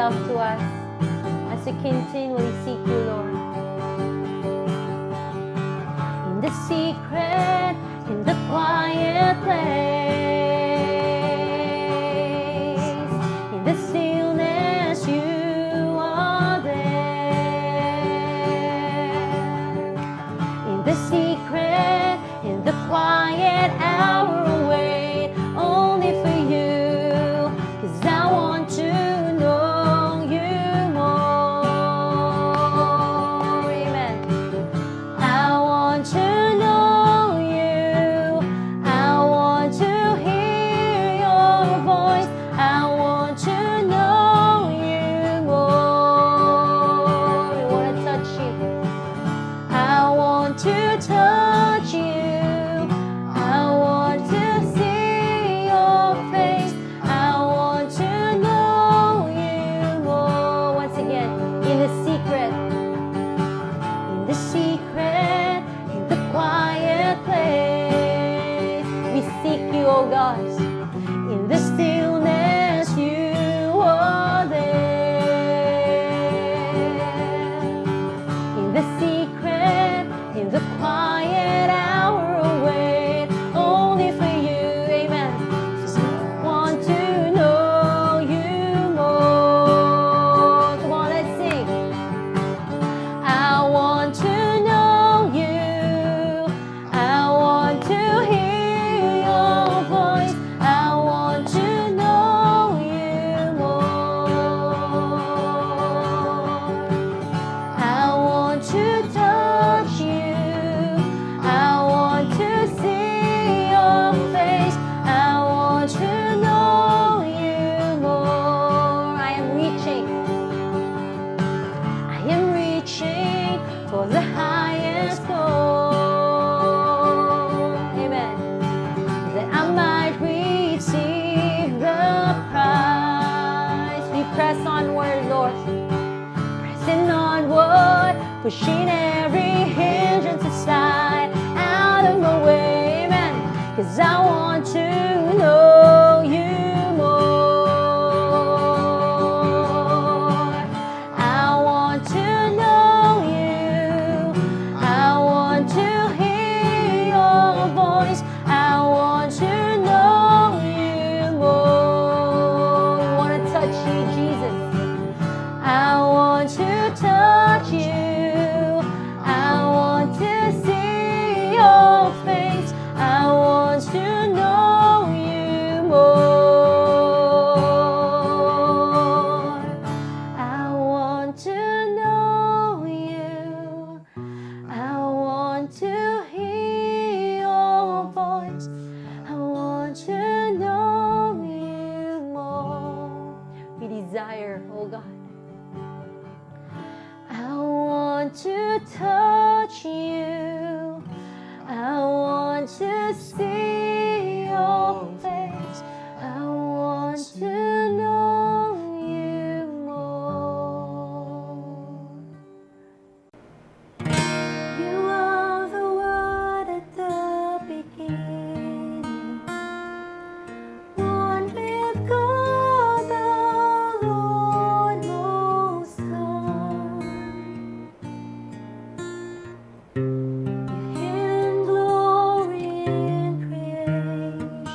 yourself to us as we continually seek you, Lord. In the secret, in the quiet place, in the stillness, you are there. In the secret, in the quiet hour, wait only for you. 'Cause I want to know you more. Amen. I want to know you. I want to hear your voice. I want to know you more. We want to touch you. I want to touch you. I want to see your face. I want to know you more. Once again, in the secret, in the secret, in the quiet place, we seek you, oh God. In the stillness, you are there. In the secret, in the quiet hour, wait only for you. Amen. 'Cause I want to know you more. Come on, let's sing. I want to know you. I want to hear your voice. I want to know you more. I want to touch you. I want to see your face. I want to know you more. I am reaching. I am reaching for the highest goal. Amen. That I might receive the prize. We press onward, Lord. Pressing onward, pushing every hindrance aside, out of my way. Amen. 'Cause I want to know you more. I want to know you. I want to hear your voice. I want to know you more. We want to touch you, Jesus. I want to touch you. I want to see your face. I want to know you more. I want to know you. I want to hear your voice. I want to know you more. We desire, oh God. I want to touch you. I want to see your face. I want to know you more. You are the Word at the beginning, one with God, the Lord Most High. Your hidden glory in creation,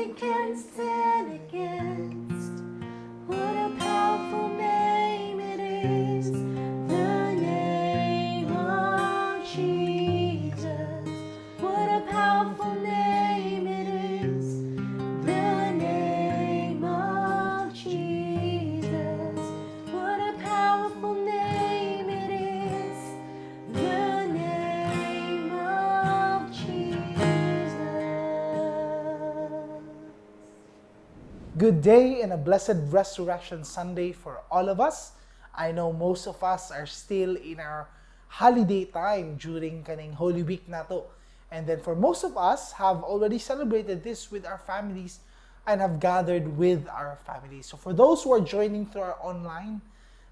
Nothing can stand against. What a powerful name it is, the name of Jesus. What a powerful name it is, the name of Jesus. What a powerful name it is, the name of Jesus. Good day and a blessed Resurrection Sunday for all of us. I know most of us are still in our holiday time during kaning Holy Week nato. And then for most of us have already celebrated this with our families and have gathered with our families. So for those who are joining through our online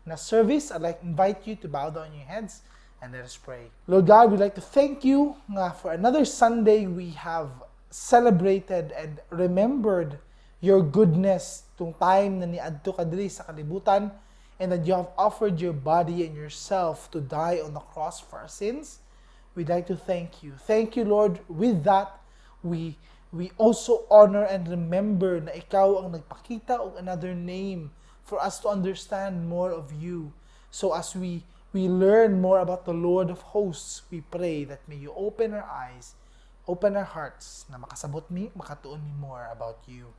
na service, I'd like to invite you to bow down your heads and let us pray. Lord God, we'd like to thank you nga for another Sunday we have celebrated and remembered your goodness tung time na niadto ka diri sa kalibutan and that you have offered your body and yourself to die on the cross for our sins. We'd like to thank you. Thank you, Lord. With that, we also honor and remember na ikaw ang nagpakita og another name for us to understand more of you. So as we learn more about the Lord of Hosts, we pray that may you open our eyes, open our hearts, na makasabot mi, makatuon mi more about you.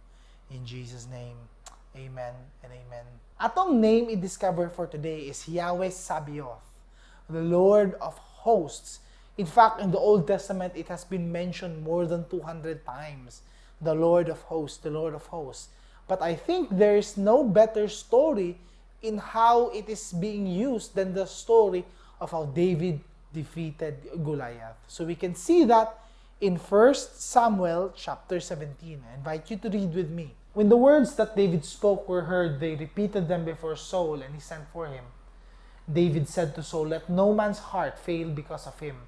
In Jesus' name, amen and amen. Atong name i-discover for today is Yahweh Sabaoth, the Lord of Hosts. In fact, in the Old Testament, it has been mentioned more than 200 times. The Lord of Hosts, the Lord of Hosts. But I think there is no better story in how it is being used than the story of how David defeated Goliath. So we can see that in 1 Samuel chapter 17. I invite you to read with me. When the words that David spoke were heard, they repeated them before Saul, and he sent for him. David said to Saul, "Let no man's heart fail because of him.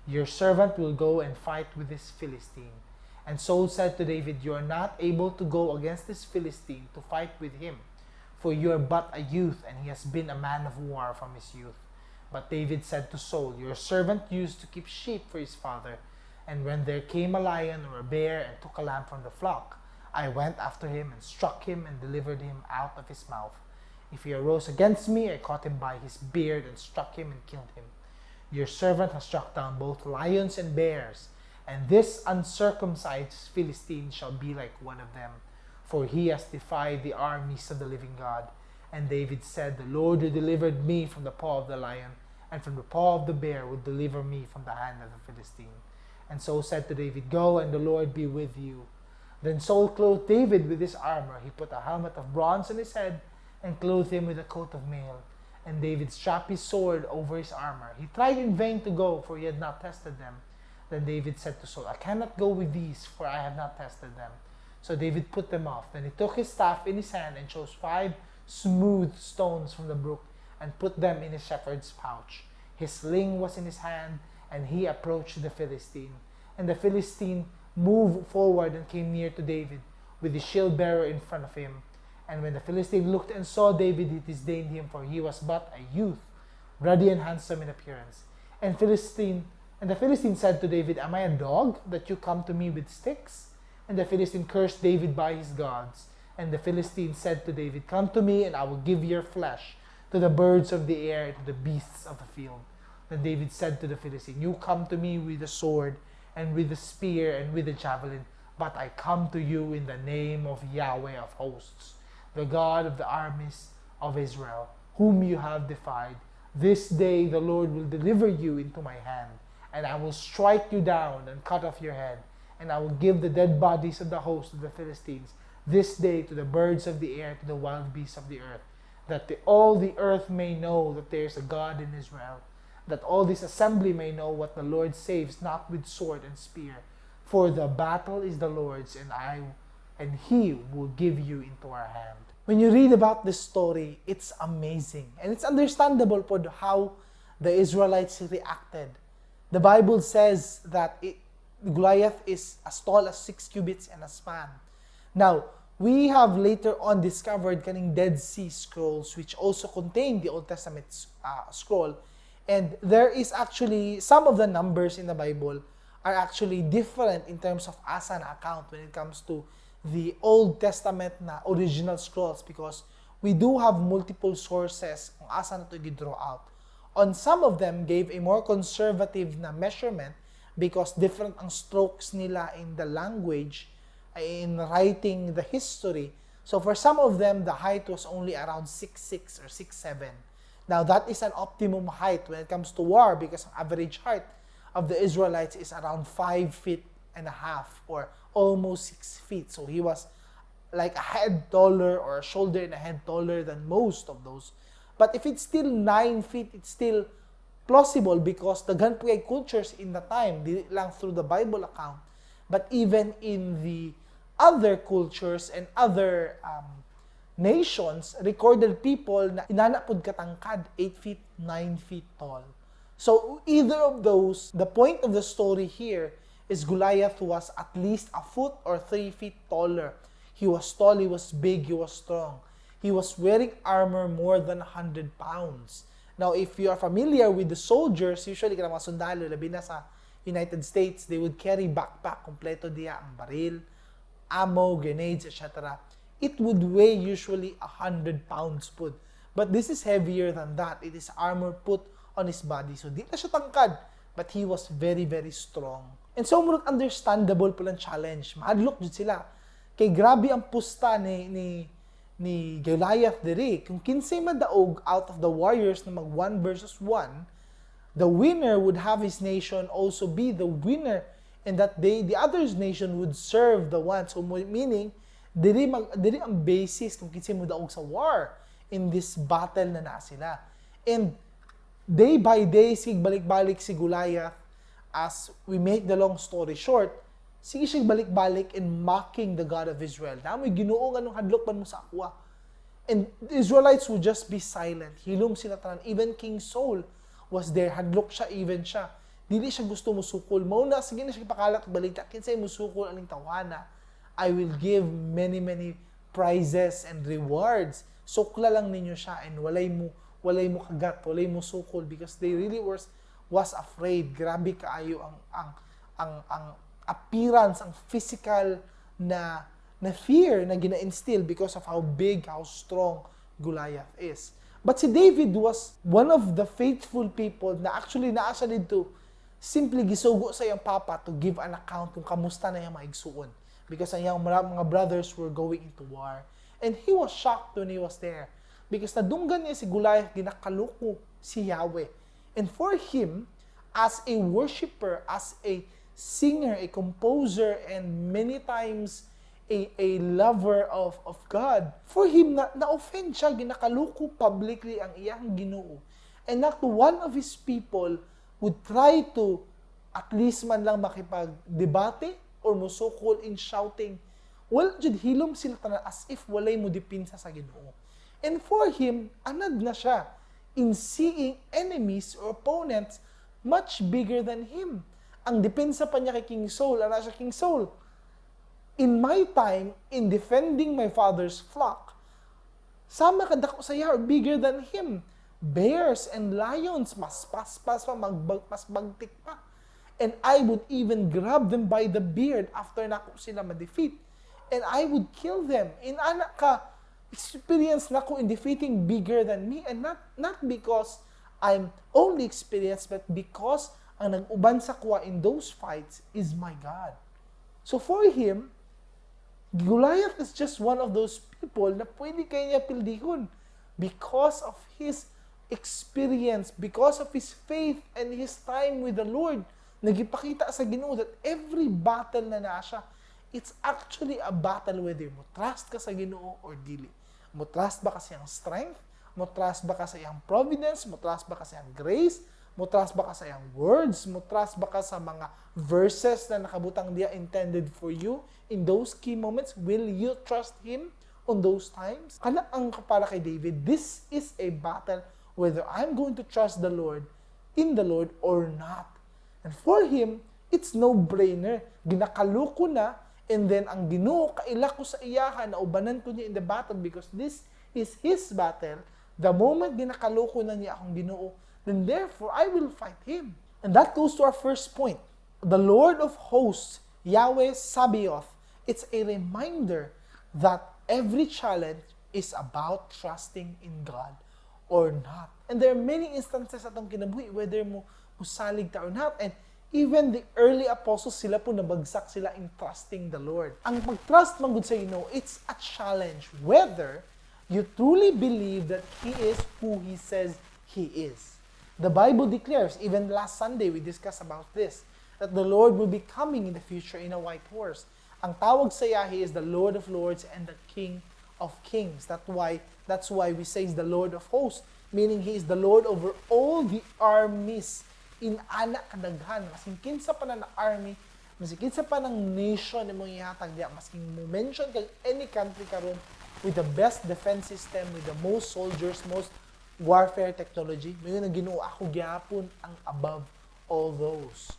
Your servant will go and fight with this Philistine." And Saul said to David, "You are not able to go against this Philistine to fight with him, for you are but a youth, and he has been a man of war from his youth." But David said to Saul, "Your servant used to keep sheep for his father, and when there came a lion or a bear and took a lamb from the flock, I went after him and struck him and delivered him out of his mouth. If he arose against me, I caught him by his beard and struck him and killed him. Your servant has struck down both lions and bears, and this uncircumcised Philistine shall be like one of them, for he has defied the armies of the living God." And David said, "The Lord who delivered me from the paw of the lion and from the paw of the bear will deliver me from the hand of the Philistine." And Saul said to David, "Go, and the Lord be with you." Then Saul clothed David with his armor. He put a helmet of bronze on his head and clothed him with a coat of mail. And David strapped his sword over his armor. He tried in vain to go, for he had not tested them. Then David said to Saul, "I cannot go with these, for I have not tested them." So David put them off. Then he took his staff in his hand and chose five smooth stones from the brook and put them in his shepherd's pouch. His sling was in his hand, and he approached the Philistine. And the Philistine moved forward and came near to David, with the shield bearer in front of him. And when the Philistine looked and saw David, he disdained him, for he was but a youth, ruddy and handsome in appearance. And the Philistine said to David, "Am I a dog that you come to me with sticks?" And the Philistine cursed David by his gods. And the Philistine said to David, "Come to me, and I will give your flesh to the birds of the air and to the beasts of the field." Then David said to the Philistine, "You come to me with the sword and with the spear and with the javelin, but I come to you in the name of Yahweh of hosts, the God of the armies of Israel, whom you have defied. This day the Lord will deliver you into my hand, and I will strike you down and cut off your head, and I will give the dead bodies of the host of the Philistines this day to the birds of the air, to the wild beasts of the earth, that all the earth may know that there is a God in Israel, that all this assembly may know what the Lord saves, not with sword and spear. For the battle is the Lord's, and he will give you into our hand." When you read about this story, it's amazing. And it's understandable for how the Israelites reacted. The Bible says that Goliath is as tall as 6 cubits and a span. Now, we have later on discovered kaning Dead Sea Scrolls, which also contain the Old Testament scroll. And there is actually, some of the numbers in the Bible are actually different in terms of asa na account when it comes to the Old Testament na original scrolls because we do have multiple sources kung asa na to gi-draw out. On some of them gave a more conservative na measurement because different ang strokes nila in the language, in writing the history. So for some of them, the height was only around 6'6 or 6'7. Now that is an optimum height when it comes to war because ang average height of the Israelites is around 5 feet and a half or almost 6 feet. So he was like a head taller or a shoulder and a head taller than most of those. But if it's still 9 feet, it's still plausible because daghan po kay cultures in the time, dili lang through the Bible account, but even in the other cultures and other nations, recorded people na inana pud katangkad, 8 feet, 9 feet tall. So either of those, the point of the story here is Goliath was at least a foot or 3 feet taller. He was tall, he was big, he was strong. He was wearing armor more than 100 pounds. Now, if you are familiar with the soldiers, usually kanang mga sundalo, labi na sa United States, they would carry backpack, kompleto diya ang baril, ammo, grenades, etc. It would weigh usually 100 pounds pud. But this is heavier than that. It is armor put on his body. So, di na siya tangkad. But he was very, very strong. And so, murag understandable pud ang challenge. Mahadlok jud sila. Kay grabe ang pusta ni Goliath diri. Kung kinsay madaog out of the warriors na mag 1 versus 1, the winner would have his nation also be the winner and that they the others nation would serve the one. So meaning diri ang basis kung kinsay modaog sa war in this battle na naa sila. And day by day, sige balik-balik si Goliath. As we make the long story short, sige siya balik-balik in mocking the God of Israel. "Naa moy Ginoo, nganong hadlok man mo sa akoa?" And the Israelites would just be silent. Hilom sila tanan. Even King Saul was there. Hadlok siya, even siya. Dili siya gusto musukol. Mao na, sige na siya pakalat balita. "Kinsay musukol aning tawhana, I will give many, many prizes and rewards. Sukla lang ninyo siya," and walay mo kagat, walay mo sukol because they really was afraid. Grabe kaayo ang appearance, ang physical na fear na gina-instill because of how big, how strong Goliath is. But si David was one of the faithful people na actually naa siya didto, simply gisugo sa iyang papa to give an account kung kamusta na iyang mga igsuon. Because ang iyang mga brothers were going into war. And he was shocked when he was there. Because nadunggan niya si Goliath, ginakaluko si Yahweh. And for him, as a worshipper, as a singer, a composer, and many times a lover of God, for him, na-offend siya, ginakaluko publicly ang iyang Ginoo. And not one of his people would try to at least man lang makipag-debate or musukol in shouting. Well, jud hilom sila tanan as if walay mo dipinsa sa Ginoo. And for him, anad na siya in seeing enemies or opponents much bigger than him. Ang depensa pa niya kay King Saul, ana siya, "King Saul, in my time, in defending my father's flock, sama kadako sa iya or bigger than him. Bears and lions, mas paspas pa, mas bagtik pa. And I would even grab them by the beard after nako sila ma-defeat. And I would kill them. In ana ka experience nako in defeating bigger than me, and not because I'm only experienced, but because ang nag-uban sa akoa in those fights is my God." So for him, Goliath is just one of those people na pwede kaayo niya pildihon because of his experience, because of his faith and his time with the Lord. Nagipakita sa Ginoo that every battle na naa siya, it's actually a battle whether mo trust ka sa Ginoo or dili. Mo trust ba ka sa iyang strength? Mo trust ba ka sa iyang providence? Mo trust ba ka sa iyang grace? Mo trust ba ka sa iyang words? Mo trust ba ka sa mga verses na nakabutang diya intended for you in those key moments? Will you trust Him on those times? Kana ang para kay David, this is a battle whether I'm going to trust the Lord in the Lord or not. And for him, it's no-brainer. Ginakaluko na, and then ang Ginoo kaila ko sa iyaha na ubanan ko niya in the battle because this is his battle. The moment ginakaluko na niya akong Ginoo, then therefore I will fight him. And that goes to our first point. The Lord of hosts, Yahweh Sabaoth, It's a reminder that every challenge is about trusting in God or not. And there are many instances atong kinabuhi whether mo musalig ta or not. And even the early apostles, sila po nabagsak sila in trusting the Lord. Ang pag-trust man gud sa Ginoo, it's a challenge whether you truly believe that He is who He says He is. The Bible declares, even last Sunday we discussed about this, that the Lord will be coming in the future in a white horse. Ang tawag sa iya, He is the Lord of Lords and the King of Kings. That's why we say He's the Lord of Hosts, meaning He is the Lord over all the armies in ana kadaghan. Masking kinsa pa na na army, masking kinsa pa ng nation imong ihatag diya, masking mo mention kag any country karon with the best defense system, with the most soldiers, most warfare technology, moingon ang Ginoo, "Ako gyapon ang above all those.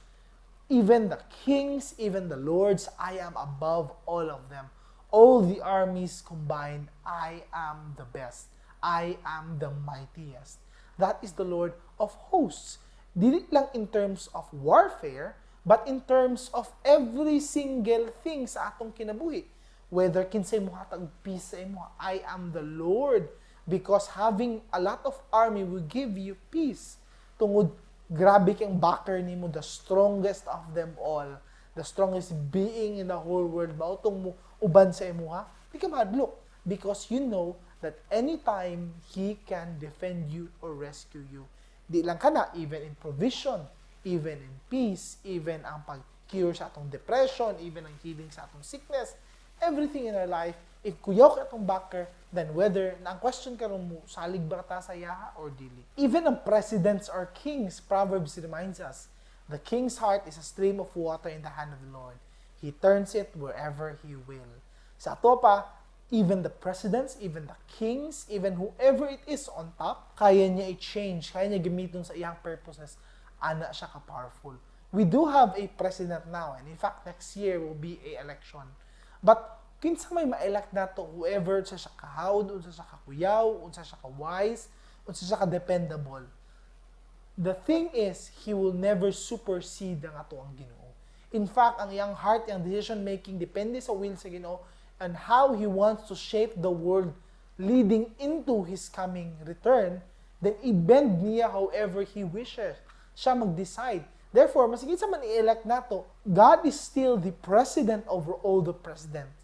Even the kings, even the lords, I am above all of them. All the armies combined, I am the best. I am the mightiest." That is the Lord of Hosts. Dili lang in terms of warfare, but in terms of every single thing sa atong kinabuhi. Whether kinsay mohatag peace sa imo, "I am the Lord," because having a lot of army will give you peace. Tungod grabe kang backer nimo, the strongest of them all, the strongest being in the whole world, mao tong mo uban sa imuha, di ka mahadlok because you know that anytime He can defend you or rescue you. Di lang kana, even in provision, even in peace, even ang pag-cure sa atong depression, even ang healing sa atong sickness, everything in our life, if kuyaw ka atong backer, then whether, na ang question karon mo, salig ba ta sa iyaha or dili? Even ang presidents or kings, Proverbs reminds us, "The king's heart is a stream of water in the hand of the Lord. He turns it wherever He will." Sa ato pa, even the presidents, even the kings, even whoever it is on top, kaya niya i-change, kaya niya gamiton sa iyang purposes. Ana siya ka-powerful. We do have a president now, and in fact, next year will be a election. But kinsa may ma-elect nato, whoever unsa siya kahawd, unsa siya kakuyaw, unsa siya ka-wise, unsa siya ka-dependable. The thing is, He will never supersede ang atoang Ginoo. In fact, ang iyang heart, ang decision making depende sa will sa Ginoo and how He wants to shape the world leading into His coming return, then i-bend niya however He wishes. Siya mag-decide. Therefore, maski kinsa man i-elect nato, God is still the president over all the presidents.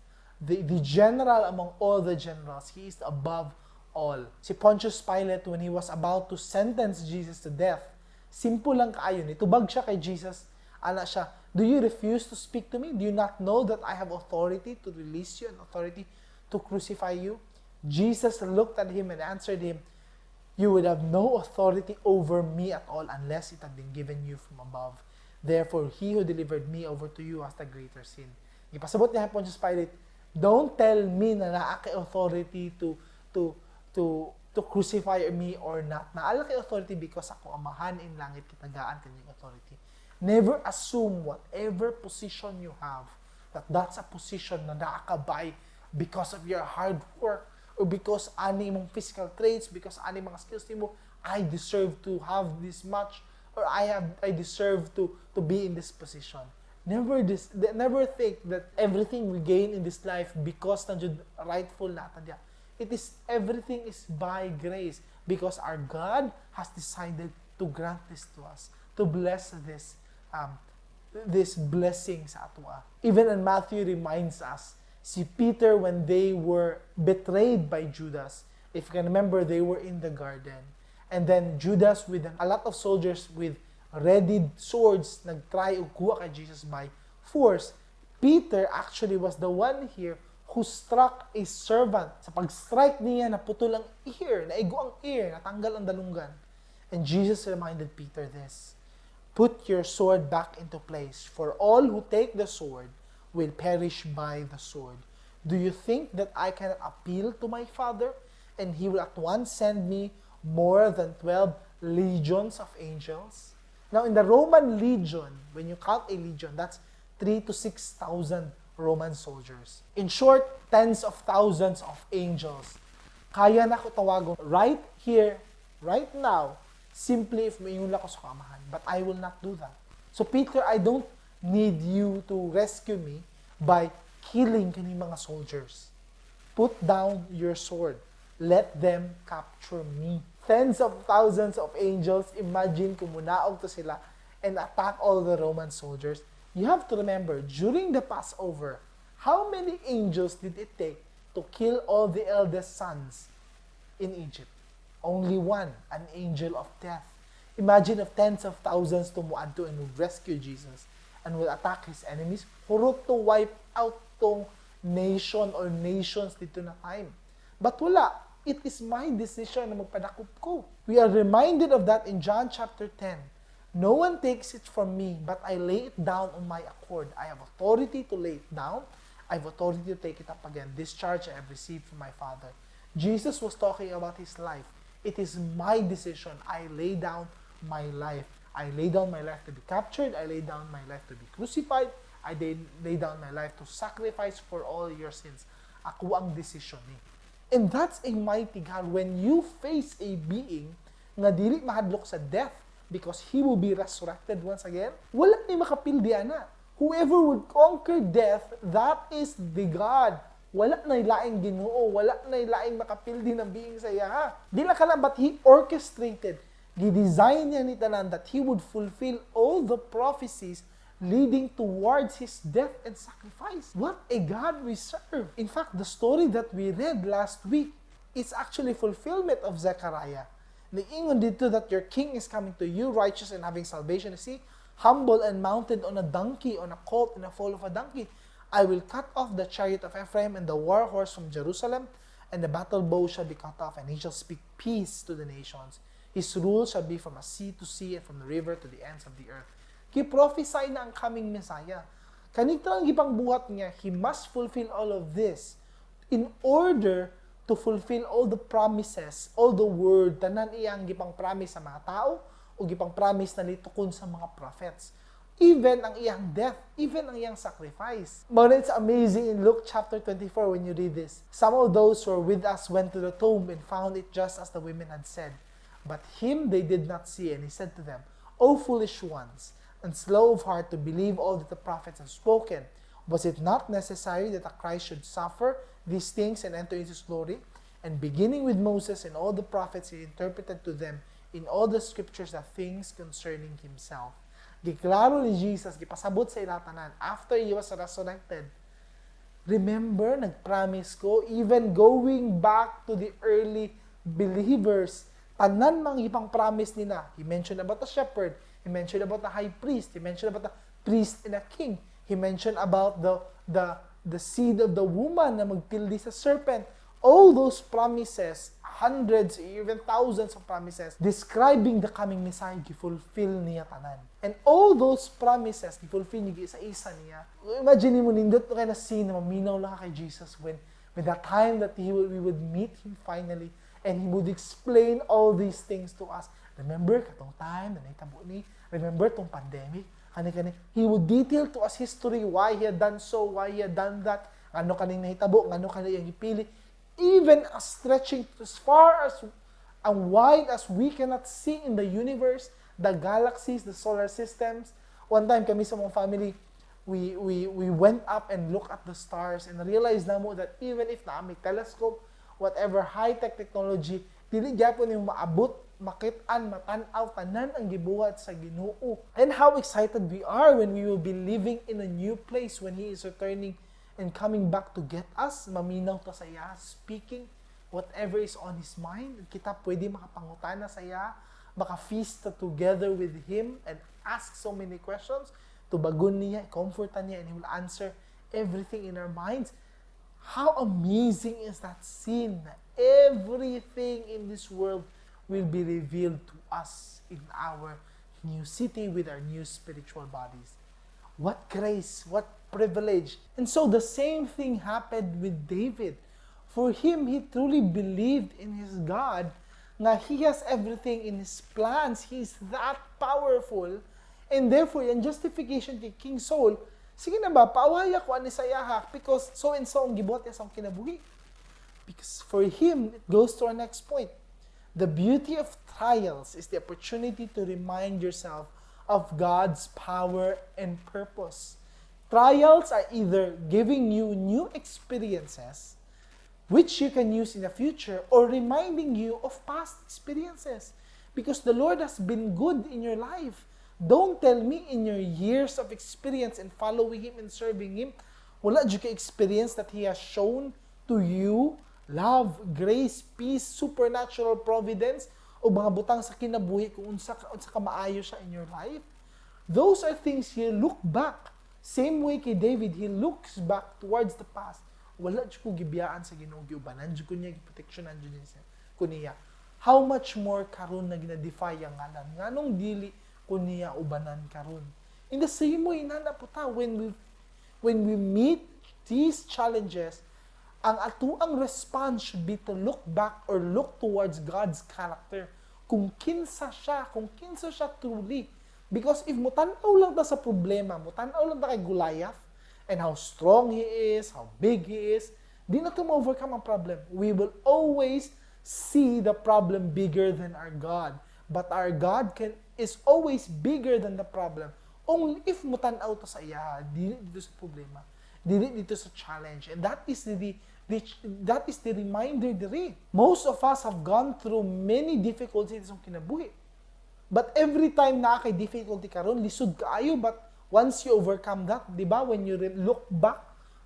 The general among all the generals. He is above all. Si Pontius Pilate, when he was about to sentence Jesus to death, simple lang kaayo. Nitubag siya kay Jesus. Ana siya, "Do you refuse to speak to me? Do you not know that I have authority to release you and authority to crucify you?" Jesus looked at him and answered him, "You would have no authority over me at all unless it had been given you from above. Therefore, he who delivered me over to you has the greater sin." Ipasabot niya kay Pontius Pilate, "Don't tell me na naa kay authority to crucify me or not. Naa lang kay authority because ako Amahan in langit gitagaan kanyang authority." Never assume whatever position you have that that's a position na naakabay because of your hard work or because ani imong physical traits, because ani mga skills nimo, "I deserve to have this much" or I deserve to be in this position." Never think that everything we gain in this life because na jud rightful natin diya. It is everything is by grace because our God has decided to grant this to us, to bless this blessing sa atoa. Even in Matthew reminds us, si Peter, when they were betrayed by Judas, if you can remember, they were in the garden. And then Judas with a lot of soldiers with ready swords nagtry og kuha kay Jesus by force. Peter actually was the one here who struck a servant. Sa pag-strike niya, naputol ang ear, naigo ang ear, natanggal ang dalunggan. And Jesus reminded Peter this, "Put your sword back into place, for all who take the sword will perish by the sword. Do you think that I cannot appeal to my Father, and He will at once send me more than 12 legions of angels?" Now, in the Roman legion, when you count a legion, that's 3 to 6,000 Roman soldiers. In short, tens of thousands of angels. "Kaya nako tawagon right here, right now, simply if moingon lang ko sa Amahan. But I will not do that. So Peter, I don't need you to rescue me by killing kani mga soldiers. Put down your sword. Let them capture me. Tens of thousands of angels, imagine kung munaog to sila and attack all the Roman soldiers. You have to remember, during the Passover, how many angels did it take to kill all the eldest sons in Egypt? Only one, an angel of death. Imagine if tens of thousands to muadto and would rescue Jesus and will attack his enemies. Hurot to wipe out tong nation or nations didto na time. But wala. It is my decision na magpadakop ko. We are reminded of that in John chapter 10. "No one takes it from me, but I lay it down on my accord. I have authority to lay it down. I have authority to take it up again. This charge I have received from my Father." Jesus was talking about his life. It is my decision. I lay down my life. I lay down my life to be captured. I lay down my life to be crucified. I lay down my life to sacrifice for all your sins. Ako ang desisyon ni. And that's a mighty God. When you face a being nga dili mahadlok sa death because he will be resurrected once again, wala ni makapildi ana. Whoever would conquer death, that is the God. Wala na laing Ginoo, wala na laing makapildi ng being sa iya. Ha? Di lang kana, but he orchestrated, gi-design niya ni tanan that he would fulfill all the prophecies leading towards his death and sacrifice. What a God we serve. In fact, the story that we read last week is actually fulfillment of Zechariah. Niingon didto that your king is coming to you, righteous and having salvation. You see, humble and mounted on a donkey, on a colt, and a foal of a donkey. I will cut off the chariot of Ephraim and the war horse from Jerusalem, and the battle bow shall be cut off, and he shall speak peace to the nations. His rule shall be from a sea to sea and from the river to the ends of the earth. Gi-prophesy na ang coming Messiah. Kanito ang gipangbuhat niya, he must fulfill all of this in order to fulfill all the promises, all the word, tanan iyang gipang promise sa mga tao o gipang promise na litukon sa mga prophets. Even ang iyang death, even ang iyang sacrifice. But it's amazing in Luke chapter 24 when you read this. "Some of those who were with us went to the tomb and found it just as the women had said. But him they did not see. And he said to them, 'O foolish ones, and slow of heart to believe all that the prophets have spoken. Was it not necessary that the Christ should suffer these things and enter into his glory?' And beginning with Moses and all the prophets, he interpreted to them in all the scriptures the things concerning himself." Giklaro ni Jesus, gipasabot sa ila tanan after he was resurrected. Remember, nag-promise ko, even going back to the early believers, tanan mang ipang promise nila. He mentioned about the shepherd, he mentioned about the high priest, he mentioned about the priest and a king. He mentioned about the seed of the woman na magpildi sa serpent. All those promises, hundreds, even thousands of promises, describing the coming Messiah, gi-fulfill niya tanan. And all those promises, gi-fulfill niya isa-isa niya. Imagine mo, nindot kay na scene na maminaw lang ka kay Jesus when the time that we would meet him finally and he would explain all these things to us. "Remember, katong time na nahitabo ni, remember tong pandemic, kani kani." He would detail to us history, why he had done so, why he had done that, ano kaning nahitabo, ano kaning iyang gipili. Even as stretching as far as and wide as we cannot see in the universe, the galaxies, the solar systems. One time kami sa mga family, we went up and looked at the stars and realized namo that even if naa may telescope, whatever high-tech technology, dili gyapon yung maabot, makit-an, matan-aw tanan ang gibuhat sa Ginoo. And how excited we are when we will be living in a new place when He is returning and coming back to get us. Maminaw ta sa iya, speaking whatever is on His mind. Kita pwede makapangutana sa iya, maka-feast ta together with Him and ask so many questions. Tubagon niya, comfortan niya, and He will answer everything in our minds. How amazing is that scene? Everything in this world will be revealed to us in our new city with our new spiritual bodies. What grace, what privilege. And so the same thing happened with David. For him, he truly believed in his God, nga he has everything in his plans. He is that powerful. And therefore, yung justification kay King Saul, "Sige na ba, paawaya ko ani sa iyaha because so and so ang gibuhat niya sa akong kinabuhi." Because for him, it goes to our next point. The beauty of trials is the opportunity to remind yourself of God's power and purpose. Trials are either giving you new experiences which you can use in the future or reminding you of past experiences because the Lord has been good in your life. Don't tell me in your years of experience in following Him and serving Him, wala jud ka experience that He has shown to you love, grace, peace, supernatural providence, o mga butang sa kinabuhi kung unsa ka maayo siya in your life. Those are things he look back. Same way kay David, he looks back towards the past. Wala jud ko gibiyaan sa Ginoo, giubanan jud ko niya, giproteksyonan jud niya ko niya. How much more karon na gina-defy ang ngalan? Nganong dili ko niya ubanan karon? In the same way, nana po ta, when we meet these challenges, ang atuang response should be to look back or look towards God's character. Kung kinsa siya, kung kinsa siya truly. Because if mutan-aw lang ta sa problema, mutan-aw lang ta kay Goliath, and how strong he is, how big he is, di na to ma-overcome ang problem. We will always see the problem bigger than our God. But our God can is always bigger than the problem. Only if mutan-aw ta sa iya, dili dito sa problema, dili dito sa challenge. And that is the reminder diri. Most of us have gone through many difficulties sa kinabuhi. But every time na kay difficulty karon, lisod kaayo, but once you overcome that, di ba, when you look back,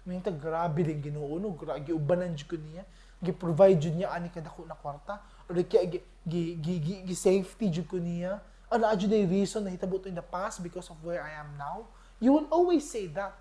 may ta, "Grabe din Ginoo, no, grabe giubanan jud ko niya, gi-provide jud niya ani kadako na kwarta, or kaya gi safety jud ko niya. Ano jud ay reason na hitabo to in the past because of where I am now." You will always say that.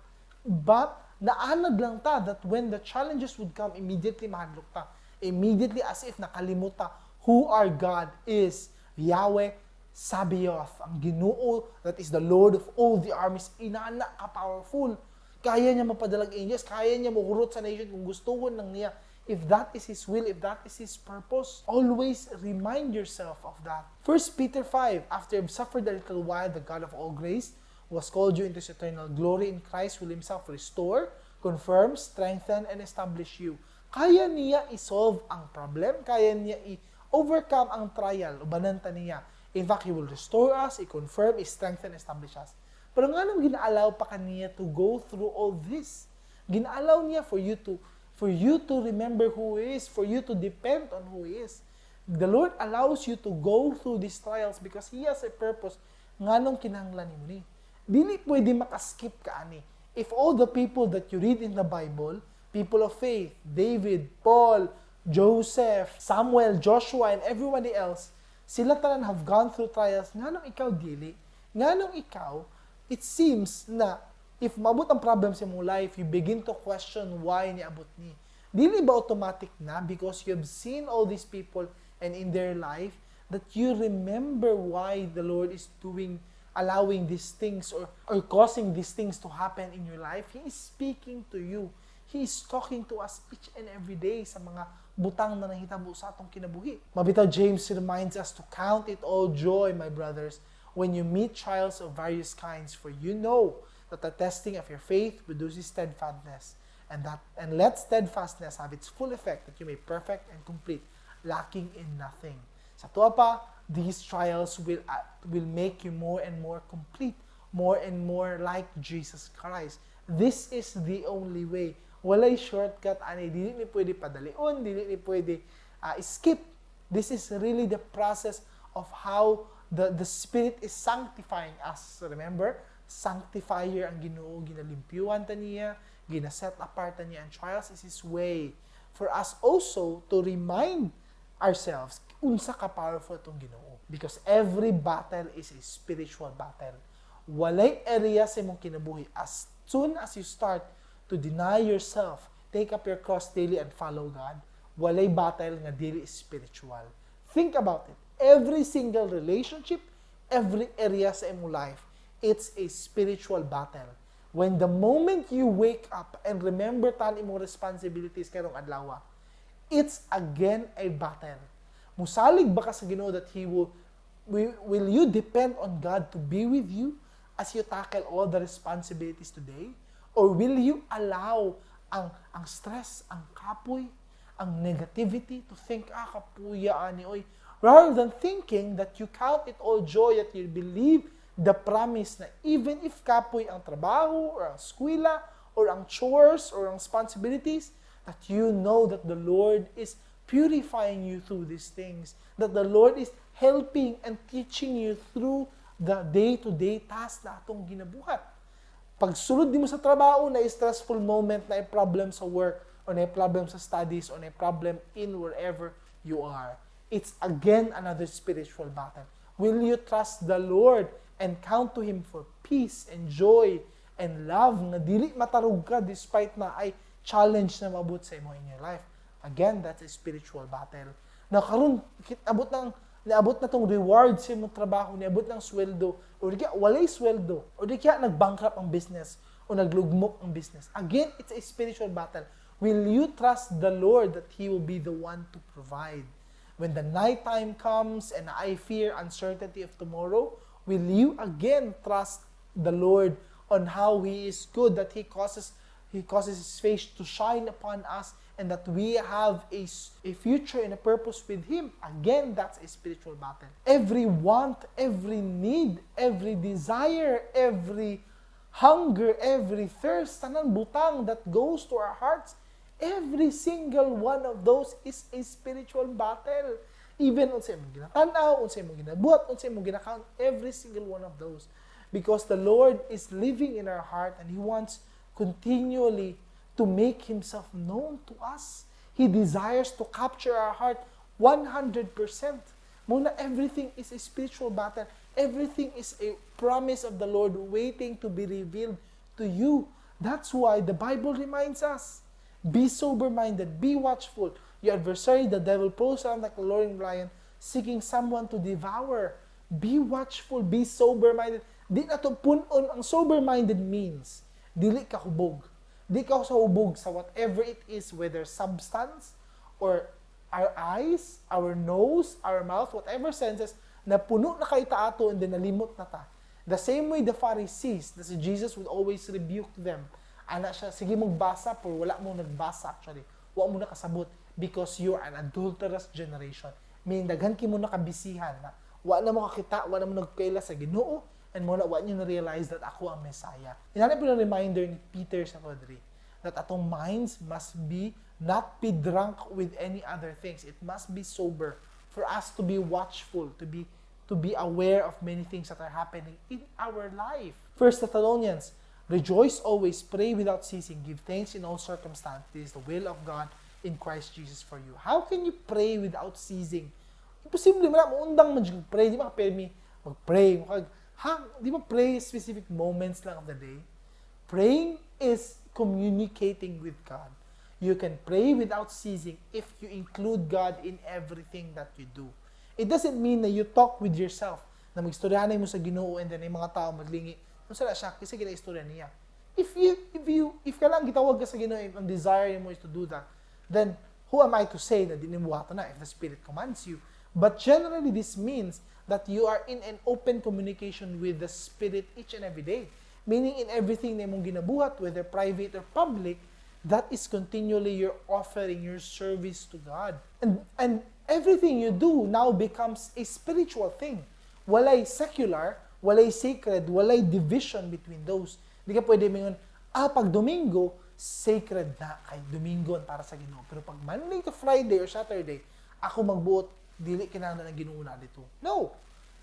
But naanad lang ta that when the challenges would come, immediately mahadlok ta. Immediately, as if nakalimot ta who our God is. Yahweh Sabaoth, ang Ginoo that is the Lord of all the armies, inana ka powerful. Kaya niya mapadalag angels, kaya niya muhurot sa nation kung gustuhon lang niya. If that is His will, if that is His purpose, always remind yourself of that. 1 Peter 5, "After you've suffered a little while, the God of all grace, who has called you into His eternal glory in Christ, will Himself restore, confirm, strengthen, and establish you." Kaya niya i-solve ang problem, kaya niya i-overcome ang trial, ubanan ta niya. In fact, He will restore us, i-confirm, i-strengthen, establish us. Pero nganong gina-allow pa kaniya to go through all this? Gina-allow niya for you to remember who He is, for you to depend on who He is. The Lord allows you to go through these trials because He has a purpose nganong kinahanglan nimo ni. Dili pwede makaskip ka ani. If all the people that you read in the Bible, people of faith, David, Paul, Joseph, Samuel, Joshua, and everybody else, sila tanan have gone through trials, nganong ikaw dili? Nganong ikaw, it seems na if maabot ang problem sa imong life, you begin to question why niabot ni. Dili ba automatic na because you have seen all these people and in their life that you remember why the Lord is doing allowing these things or causing these things to happen in your life? He is speaking to you. He is talking to us each and every day sa mga butang na nahitabo sa atong kinabuhi. Mabitaw, James reminds us to count it all joy, my brothers, when you meet trials of various kinds, for you know that the testing of your faith produces steadfastness, and let steadfastness have its full effect, that you may perfect and complete, lacking in nothing. Sa tuwa pa, these trials will make you more and more complete, more and more like Jesus Christ. This is the only way. Walay shortcut ani, dili ni pwede padalion, dili ni pwede skip. This is really the process of how the Spirit is sanctifying us. Remember, sanctifier ang Ginoo, ginalimpyuhan ta niya, gina-set apart ta niya, and trials is His way for us also to remind ourselves unsa ka powerful itong Ginoo. Because every battle is a spiritual battle. Walay area sa imong kinabuhi. As soon as you start to deny yourself, take up your cross daily and follow God, walay battle nga dili spiritual. Think about it. Every single relationship, every area sa imong life, it's a spiritual battle. When the moment you wake up and remember tan imong responsibilities karong adlaw, it's again a battle. Musalig ba ka sa Ginoo that He will you depend on God to be with you as you tackle all the responsibilities today? Or will you allow ang stress, ang kapoy, ang negativity to think, "Ah, kapuya ani oy," rather than thinking that you count it all joy, that you believe The promise na even if kapoy ang trabaho or ang eskwela or ang chores or ang responsibilities, that you know that the Lord is purifying you through these things, that the Lord is helping and teaching you through the day-to-day task na atong ginabuhat. Pagsulod nimo sa trabaho na stressful moment, na problem sa work, or na problem sa studies, or na problem in wherever you are. It's again another spiritual battle. Will you trust the Lord and count to Him for peace and joy and love nga dili matarog ka despite naay challenge na maabot sa imo in your life? Again, that's a spiritual battle. Na karon abot ng niabot na tong reward sa imong trabaho, niabot ng sweldo, or di kaya walay sweldo, or di kaya nag-bankrupt ang business, o naglugmok ang business. Again, it's a spiritual battle. Will you trust the Lord that He will be the one to provide? When the night time comes and I fear uncertainty of tomorrow, will you again trust the Lord on how He is good, that He causes His face to shine upon us and that we have a future and a purpose with Him? Again, that's a spiritual battle. Every want, every need, every desire, every hunger, every thirst, tanan butang that goes to our hearts, every single one of those is a spiritual battle. Even unsa imong ginatanaw, unsa imong ginabuhat, unsa imong ginakaon, every single one of those. Because the Lord is living in our heart and He wants continually to make Himself known to us. He desires to capture our heart 100%. Mao na everything is a spiritual battle. Everything is a promise of the Lord waiting to be revealed to you. That's why the Bible reminds us, "Be sober-minded, be watchful. Your adversary, the devil, prowls around like a roaring lion, seeking someone to devour." Be watchful, be sober-minded. Di nato pun-on ang sober-minded means dili ka hubog. Di ka sa hubog sa whatever it is, whether substance or our eyes, our nose, our mouth, whatever senses, na puno na kay ta ato and then nalimot na ta. The same way the Pharisees, na si Jesus would always rebuke them. Ana siya, "Sige mong basa, pero wala mo nagbasa actually. Wa mo nakasabot because you're an adulterous generation." Meaning, daghan kay mo nakabisihan na wa na mo kakita, wa na mo nagkaila sa Ginoo, and mao na wa niyo na-realize that ako ang Messiah. Inana po na reminder ni Peter sa Padre that atong minds must be not be drunk with any other things. It must be sober for us to be watchful, to be aware of many things that are happening in our life. First Thessalonians, "Rejoice always, pray without ceasing, give thanks in all circumstances. This is the will of God in Christ Jesus for you." How can you pray without ceasing? Imposible man na, muundang man jud pray, di ba ka permi mag-pray, ha, di ba pray specific moments lang of the day? Praying is communicating with God. You can pray without ceasing if you include God in everything that you do. It doesn't mean na you talk with yourself, na magstoryahan mo sa Ginoo and then yung mga tao maglingi. Unsa na siya, kasi gina istorya niya. If ka lang gitawag ka sa Ginoo, if ang desire mo is to do that, then who am I to say na di nimo buhaton na if the Spirit commands you? But generally, this means that you are in an open communication with the Spirit each and every day. Meaning in everything na imong ginabuhat, whether private or public, that is continually your offering, your service to God. And everything you do now becomes a spiritual thing. Walay secular, walay sacred, walay division between those. Di ka pwede mingon, "Ah, pag Domingo, sacred na kay Domingo ang para sa Ginoo. Pero pag Monday to Friday or Saturday, ako magbuot, dili kinahanglan ang Ginoo na dito." No.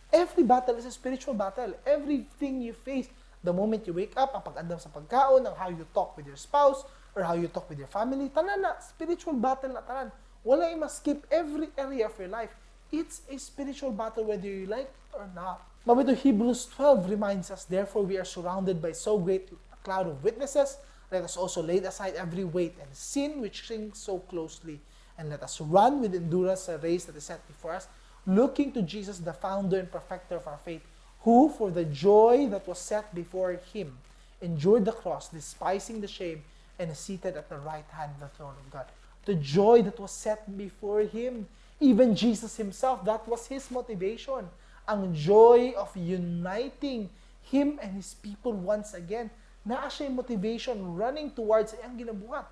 Every battle is a spiritual battle. Everything you face, the moment you wake up, ang pag-andam sa pagkaon, ang how you talk with your spouse, or how you talk with your family, tanan na, spiritual battle na tanan. Wala ma-skip every area of your life. It's a spiritual battle whether you like it or not. Mao bitaw Hebrews 12 reminds us, "Therefore we are surrounded by so great a cloud of witnesses. Let us also lay aside every weight and sin which clings so closely. And let us run with endurance the race that is set before us, looking to Jesus, the founder and perfecter of our faith, who for the joy that was set before him endured the cross, despising the shame, and is seated at the right hand of the throne of God." The joy that was set before him. Even Jesus himself, that was his motivation. Ang joy of uniting him and his people once again. Naa siya motivation running towards iyang ginabuhat.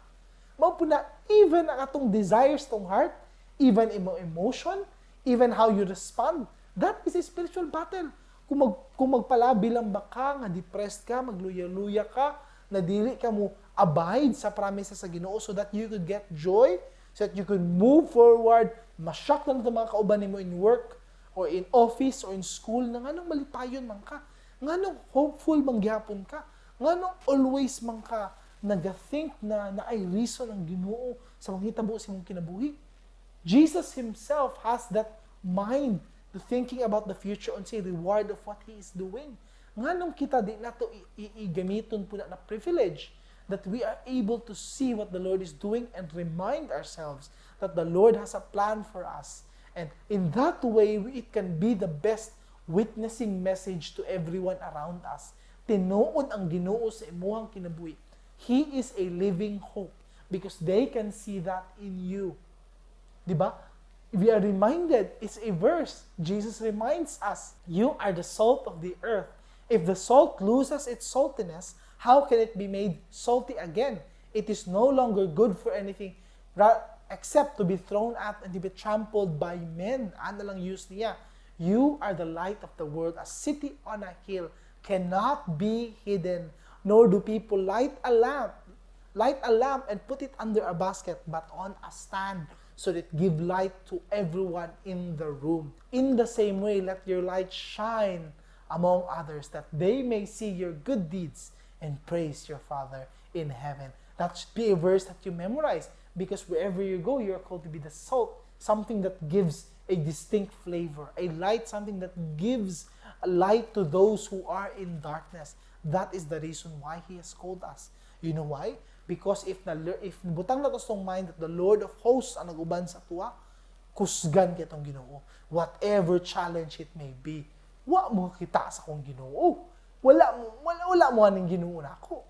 Mao po na even ang atong desires tong heart, even imo emotion, even how you respond, that is a spiritual battle. Kung magpalabi lang ba ka, nga depressed ka, magluya-luya ka, na dili ka mo abide sa promises sa Ginoo so that you could get joy, so that you could move forward, ma-shock lang itong mga kauban nimo in work, or in office, or in school, na nganong malipayon man ka, nganong hopeful man gihapon ka, nganong always man ka naga-think na naay reason ang Ginoo sa manghitabo sa imong kinabuhi. Jesus himself has that mind to thinking about the future unsay reward of what he is doing. Nganong kita di nato igamiton po na privilege that we are able to see what the Lord is doing and remind ourselves that the Lord has a plan for us? And in that way, it can be the best witnessing message to everyone around us. Tinuod ang Ginoo sa imuhang kinabuhi. He is a living hope because they can see that in you. Di ba? We are reminded, it's a verse. Jesus reminds us, "You are the salt of the earth. If the salt loses its saltiness, how can it be made salty again? It is no longer good for anything except to be thrown out and to be trampled by men." Ano lang use niya? "You are the light of the world. A city on a hill cannot be hidden, nor do people light a lamp and put it under a basket, but on a stand, so that it give light to everyone in the room. In the same way, let your light shine among others, that they may see your good deeds and praise your Father in heaven." That should be a verse that you memorize because wherever you go, you're called to be the salt, something that gives a distinct flavor, a light, something that gives a light to those who are in darkness. That is the reason why He has called us. You know why? Because if butang nato sa mind that the Lord of hosts ang nag-uban sa atoa, kusgan kitong Ginoo. Whatever challenge it may be, wa mo kita sa akong Ginoo. Wala mo aning Ginoo nako.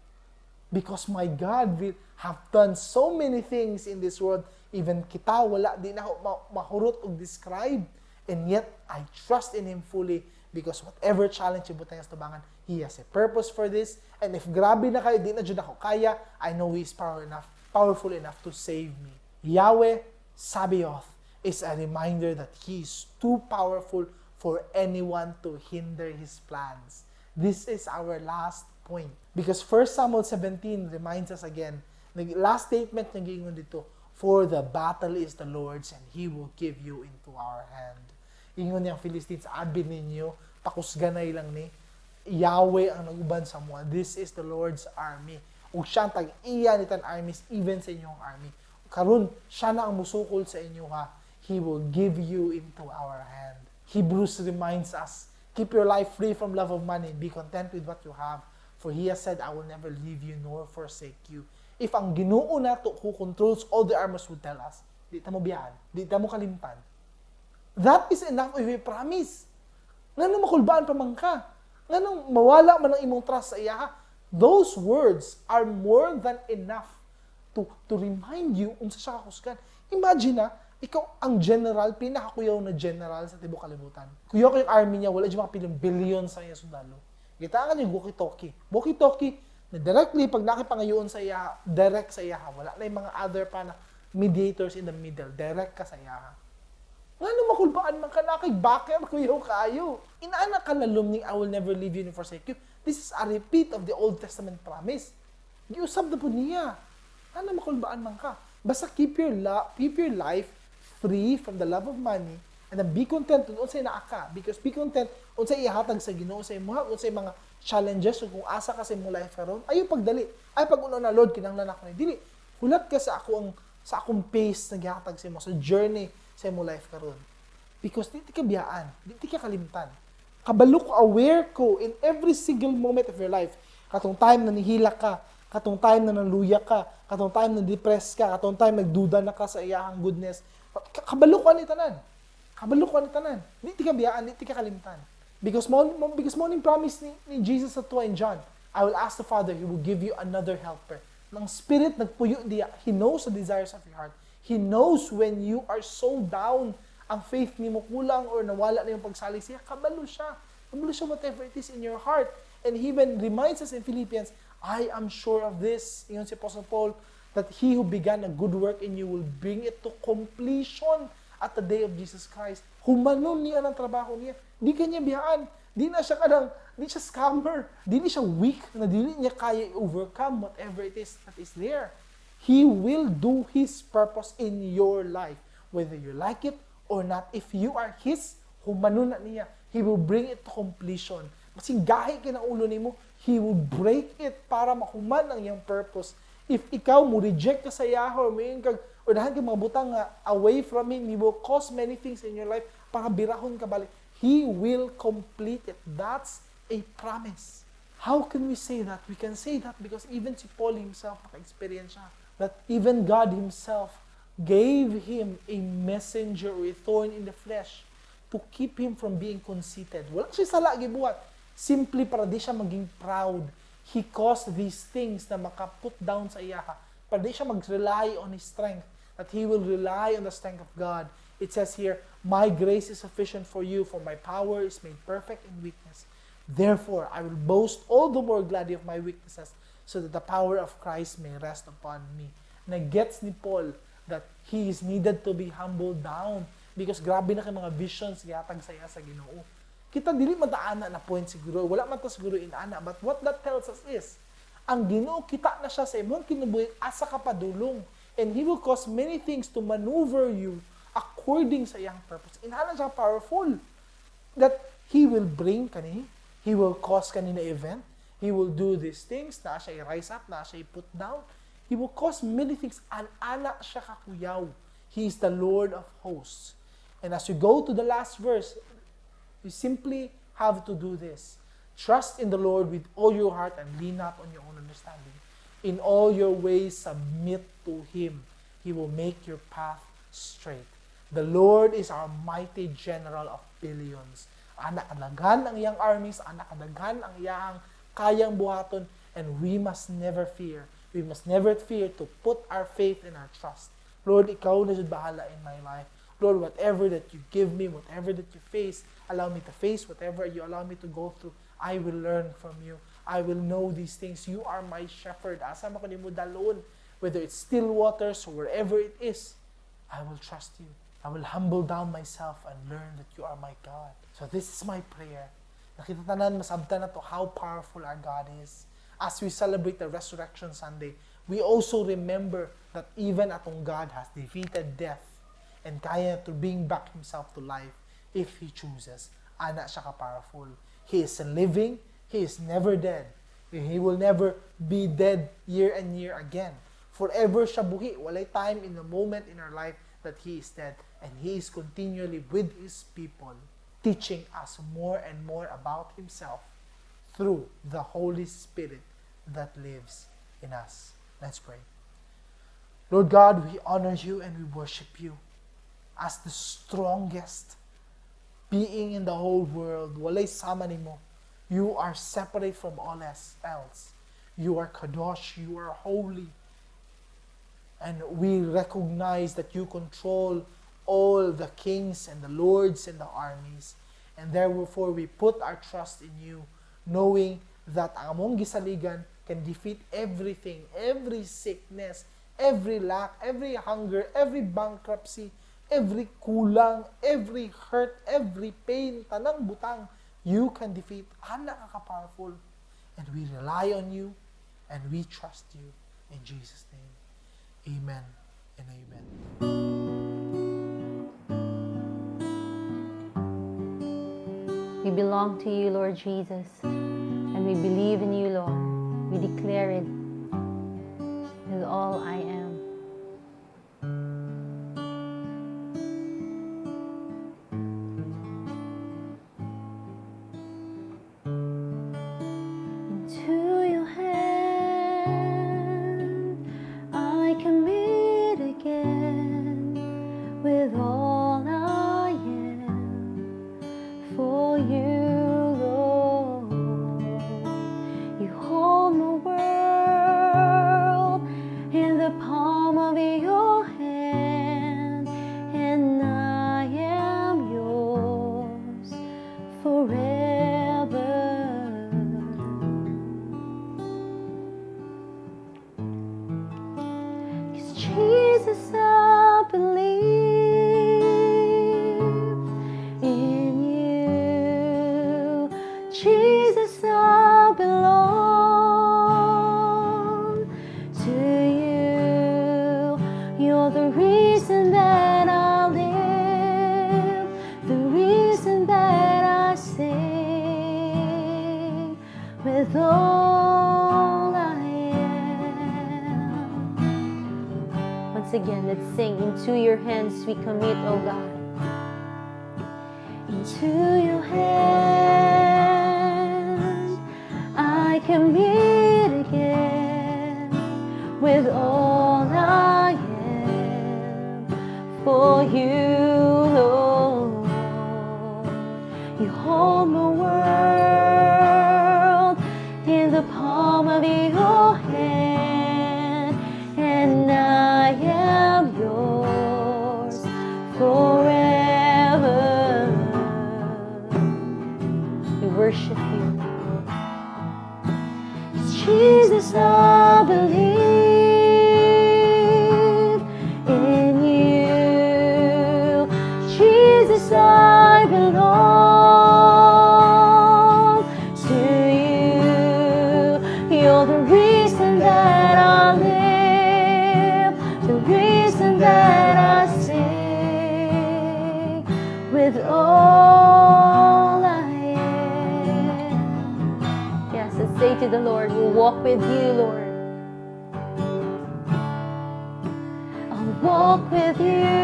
Because my God will have done so many things in this world, even kita wala di na mahurot og describe. And yet I trust in Him fully because whatever challenge ibutang sa tubangan, He has a purpose for this. And if grabe na kayo, di na jud ako kaya, I know He is powerful enough to save me. Yahweh Sabaoth is a reminder that He is too powerful for anyone to hinder His plans. This is our last point. Because 1 Samuel 17 reminds us again, the last statement ng giingon dito, "For the battle is the Lord's and He will give you into our hand." Ingon niyang Philistines, "Abi ninyo, pakusganay lang ni. Yahweh ang naguban sa mga. This is the Lord's army. Ug siya ang tag-iya ni tanan armies, even sa inyong army. Karon siya na ang musukol sa inyo ha. He will give you into our hand." Hebrews reminds us, "Keep your life free from love of money. Be content with what you have. For He has said, 'I will never leave you nor forsake you.'" If ang Ginoo nato who controls all the armies would tell us, "Di ta mo biyaan, di ta mo kalimtan." That is enough of a promise. Ngano makulbaan pa man ka? Nganong mawala man ang imong trust sa iya? Those words are more than enough to remind you unsa siya kakusgan. Imagine na, ikaw ang general, pinakakuyaw na general sa tibuok kalibutan. Kuyaw kay army niya, wala dyan makapilang billion sa iya sundalo. Kita ka niya walkie-talkie. Walkie-talkie, na directly, pag nakipangayoon sa iya, direct sa iya. Wala na yung mga other pa na mediators in the middle. Direct ka sa iya. Ngano makulbaan man ka na kay backer kuyaw kaayo? Inaana ka lalom ning "I will never leave you nor forsake you." This is a repeat of the Old Testament promise. Giusab na po niya. Ano makulbaan man ka? Basta keep your life free from the love of money and then be content kung unsay naa ka, because be content unsay ihatag sa Ginoo sa imo, unsay mga challenges, ug kung asa ka sa imong life karon, ayo pagdali ay pag una na, "Lord, kinahanglan ako ni." Dili, hulat ka sa akong pace na gihatag sa imo sa journey sa imong life karon, because di ti ka biyaan, di ti ka kalimtan. Kabalo ko, aware ko in every single moment of your life, katong time na nihilak ka, katong time na naluya ka, katong time na depressed ka, katong time nagduda na ka sa iyahang goodness. Kabalo ko ani tanan. Kabalo ko ani tanan. Di ti ka biyaan, di ti ka kalimtan. Because mo ning promise ni Jesus sa tuwa in John, "I will ask the Father, He will give you another helper." Ng Spirit nagpuyo diya, He knows the desires of your heart. He knows when you are so down, ang faith nimo kulang or nawala na yung pagsalig siya, kabalo siya. Kabalo siya whatever it is in your heart. And He even reminds us in Philippians, "I am sure of this," ingon si Apostle Paul, "that He who began a good work in you will bring it to completion at the day of Jesus Christ." Humanon niya ng trabaho niya. Di kanya biyaan. Di na siya kanang, di siya scammer. Di ni siya weak na dili niya kaya i-overcome whatever it is that is there. He will do His purpose in your life, whether you like it or not. If you are His, humanon na niya. He will bring it to completion. Masing gahi kay na ulo nimo, He will break it para mahuman ang iyang purpose. If ikaw mo reject ka sa iyaha or moingon kag or dahan kay mga butang nga away from Him, He will cause many things in your life para birahon ka balik. He will complete it. That's a promise. How can we say that? We can say that because even si Paul himself, naka-experience siya. That even God Himself gave him a messenger or a thorn in the flesh to keep him from being conceited. Wala siya sala gibuhat. Simply para di siya maging proud. He caused these things na maka-put down sa iyaha. Para di siya mag-rely on his strength. That he will rely on the strength of God. It says here, "My grace is sufficient for you, for my power is made perfect in weakness. Therefore, I will boast all the more gladly of my weaknesses, so that the power of Christ may rest upon me." Na-gets ni Paul that he is needed to be humbled down because grabe na kay mga visions gihatag sa iya sa Ginoo. Kita dili man ta ana na point siguro, wala man ta siguro inana, but what that tells us is ang Ginoo kita na siya sa imong kinabuhi asa ka padulong, and He will cause many things to maneuver you according sa iyang purpose. Inana siya powerful that He will bring kani, He will cause kani na event, He will do these things, na siya i-rise up, na siya i-put down. He will cause many things. An ana siya kakuyaw. He is the Lord of hosts. And as you go to the last verse, you simply have to do this. Trust in the Lord with all your heart and lean not on your own understanding. In all your ways, submit to Him. He will make your path straight. The Lord is our mighty general of billions. Ana kadaghan ang iyang armies, ana kadaghan ang iyang kayang buhaton, and we must never fear. We must never fear to put our faith and our trust. Lord, ikaw na jud bahala in my life. Lord, whatever that you give me, whatever that you face, allow me to face, whatever you allow me to go through, I will learn from you. I will know these things. You are my shepherd. Asa man ko nimo dalon, whether it's still waters or wherever it is, I will trust you. I will humble down myself and learn that you are my God. So this is my prayer. Nakita tanan, masabtan na to how powerful our God is. As we celebrate the Resurrection Sunday, we also remember that even atong God has defeated death and kaya to bring back Himself to life if He chooses. Ana siya ka-powerful. He is living. He is never dead. He will never be dead year and year again. Forever siya buhi. Walay time in the moment in our life that He is dead. And He is continually with His people, teaching us more and more about Himself through the Holy Spirit that lives in us. Let's pray. Lord God, we honor you and we worship you as the strongest being in the whole world. Walay sama nimo. You are separate from all else. You are Kadosh, you are holy. And we recognize that you control all the kings and the lords and the armies. And therefore, we put our trust in you, knowing that ang among gisaligan can defeat everything, every sickness, every lack, every hunger, every bankruptcy, every kulang, every hurt, every pain, tanang butang, you can defeat. Ana ka ka-powerful. And we rely on you and we trust you. In Jesus' name, amen and amen. We belong to you, Lord Jesus, and we believe in you, Lord. We declare it with all I am. Into your hand I commit again with all I am for you, Lord. You hold the world in the palm of your hand, and I am yours forever. 'Cause Jesus, I believe in you. You're the reason that I live, the reason that I sing with all I am. Once again, let's sing, "Into Your Hands We Commit, O God." Into your hands I commit again with all I am for you, Lord. You hold my world in the palm of your hand, and I am yours forever. We worship you. 'Cause Jesus, I believe in you. Jesus, I belong to you. You're the reason that I live, the reason that I sing with all I am. Yes, let's say to the Lord, "We'll walk with you, Lord. I'll walk with you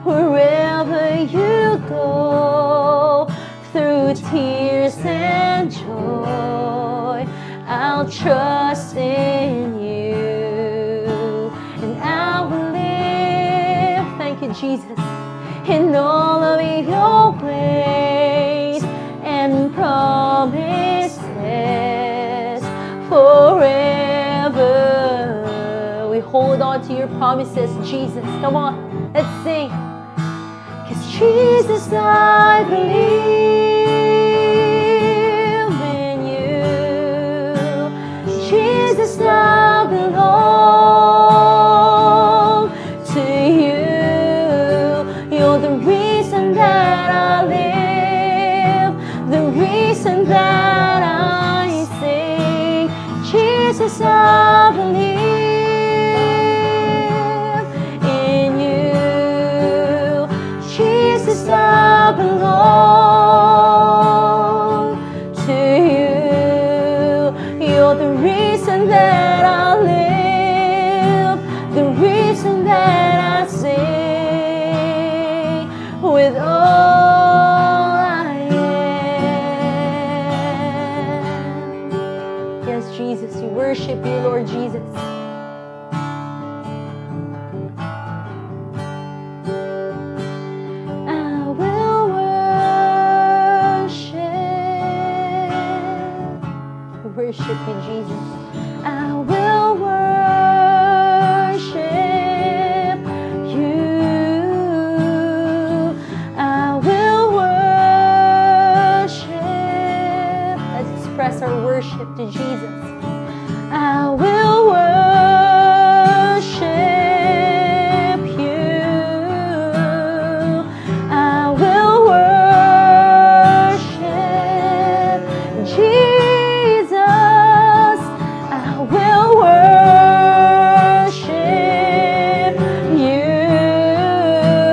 wherever you go, through tears and joy. I'll trust in you and I will live." Thank you, Jesus. "In all of your ways and promises forever." We hold on to your promises, Jesus. Come on, let's sing. 'Cause Jesus, I believe in you. Jesus, I belong to you. You're the reason that I live, the reason that I sing. Jesus, I believe in you. Jesus, I belong to you. You're the reason that I live, the reason that I sing with all I am. Yes, Jesus, we worship you, Lord Jesus. I will worship. Worship you, Jesus. I will worship you. I will worship. Let's express our worship to Jesus. I will worship you. I will worship Jesus. I will worship you.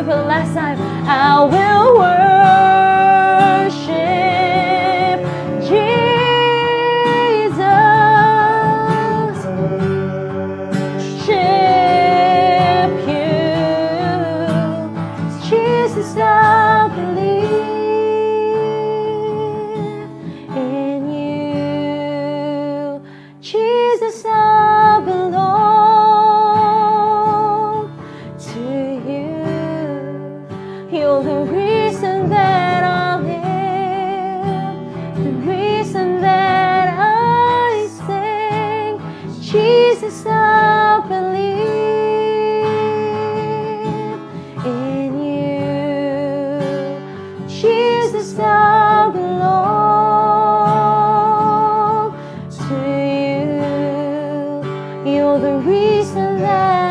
For the last time, I will worship Jesus. Worship you. Jesus, I believe in you. Jesus, I belong to you. You're the reason that I live, the reason that I sing. Jesus, I believe in you. Jesus, I belong to you. You're the reason that